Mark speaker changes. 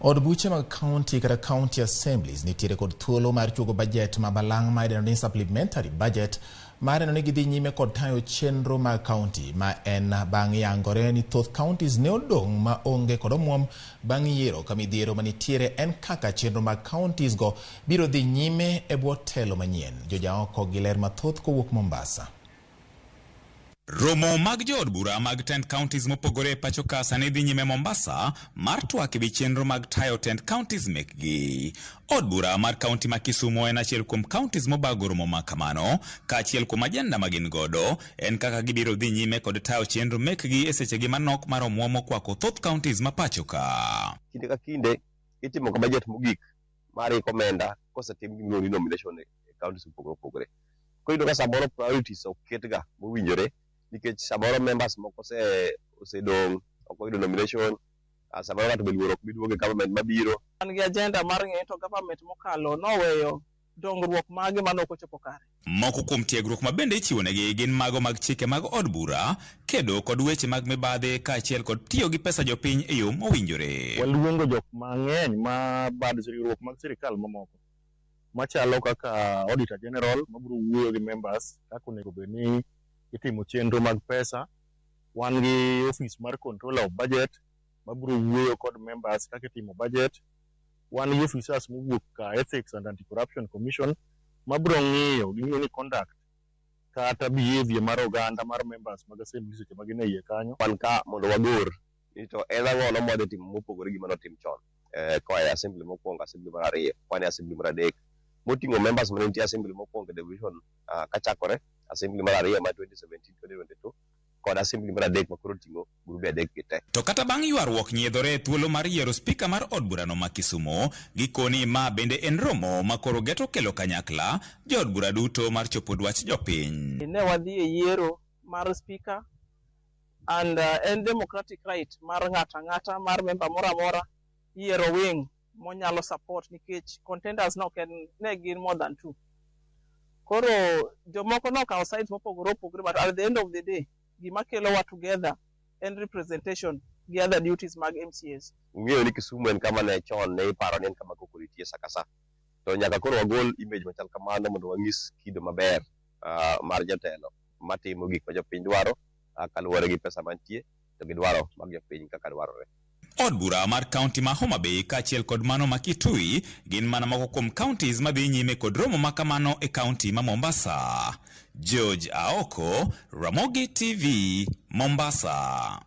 Speaker 1: Od buche mag county kata county assemblies nitiere kod thuolo mar chuogo budget ma balang' ma idendo ni supplementary budget mar neno ni gidhi nyime kod tayo chenro mag county ma en bang' yangore ni thoth counties ne odong' ma onge kod omuom bang' yiero ka midhiero manitiere en kaka chenro mag counties go biro dhi nyime e bwo telo manyien. Jojaoko gi ler mathoth kowuok Mombasa.
Speaker 2: Romo mag jood bura mag tend counties mopogore e pacho ka sani dhi nyime Mombasa mar twak ewi chenro mag tayo tend counties mekgi. Od bura mar kaunti ma Kisumu en achiel kuom counties mobago romo ma kamano, kaachiel kuom ajenda ma gin godo en kaka gibiro dhi nyime kod tayo chenro mekgi e sechegi manok mar omuom mokwako thoth counties ma pacho ka.
Speaker 3: Kinde ka kinde itimo ga budget mogik mar iko omenda kosetim gimiluongo ni nomination e counties mopogore opogore. Koro iyudo ka samoro priorities ok ket ga mowinjore nikech samoro members moko osedong' ok oyudo nomination, samoro ng'ato be luoro ok bi duogo e government mabiro.
Speaker 4: Wan gi agenda mar ng'eyo to government mokalo noweyo dongruok mage mane ok ochopo kare.
Speaker 2: Moko kuom tiegruok ma bende ichiwonegi gin mago mag chike mag od bura, kedo kod weche mag mibadhi kaachiel kod tiyo gi pesa jopiny e yo mowinjore.
Speaker 5: Waluongo jok mang'eny ma bad riwruok mag sirikal mamoko machalo kaka Auditor General mabiro wuoyo gi members kaka onego bed ni itimo chenro mag pesa. Wan gi office mar Controller of Budget mabiro wuoyo kod members kaka itimo budget. Wan gi officers mowuok ka Ethics and Anti-Corruption Commission mabiro ng'iyo ging'iyo ni conduct kata behavior mar oganda mar members mag assembly seche ma gin e iye kanyo.
Speaker 3: Wan ka mondo wagor ni to en ang'ono mwadhi timo mopogore gi manotim chon koa e assembly mokwongo, assembly mar ariyo, wan e assembly mar adek moting'o members mane nitie assembly mokwongo e devolution kachakore assembly mar ariyo mar 2017-2022 kod assembly mar adek makoro oting'o grube adek gi te.
Speaker 2: To kata bang' ywaruok nyiedhore e thuolo mar yiero spika mar od burano ma Kisumu, gikoni ma bende en romo ma koro geto kelo kanyakla jood bura duto mar chopo dwach jopiny.
Speaker 4: Ne wadhi e yiero mar speaker and en democratic right mar ng'ato ang'ata mar member moro amora yiero wing monyalo support nikech contenders no en ne gin more than two. Koro jomoko nokawo sides mopogore opogore, but at the end of the day gima kelowa together en representation gi other duties mag MCAs.
Speaker 3: Ung'eyo ni Kisumu en kama ne chon ne iparo ni en kama koko nitie sa ka sa. To nyaka koro wagol image machal kamano mondo wanyis kido maber mar jatelo matimo gik ma jopiny dwaro kaluwore gi pesa mantie to gi dwaro mag jopiny kaka dwarore.
Speaker 2: Od bura mar kaunti ma Homa Bay kaachiel kod mano ma Kitui gin mana moko kuom counties madhi nyime kod romo ma kamano e kaunti ma Mombasa. George Aoko, Ramogi TV, Mombasa.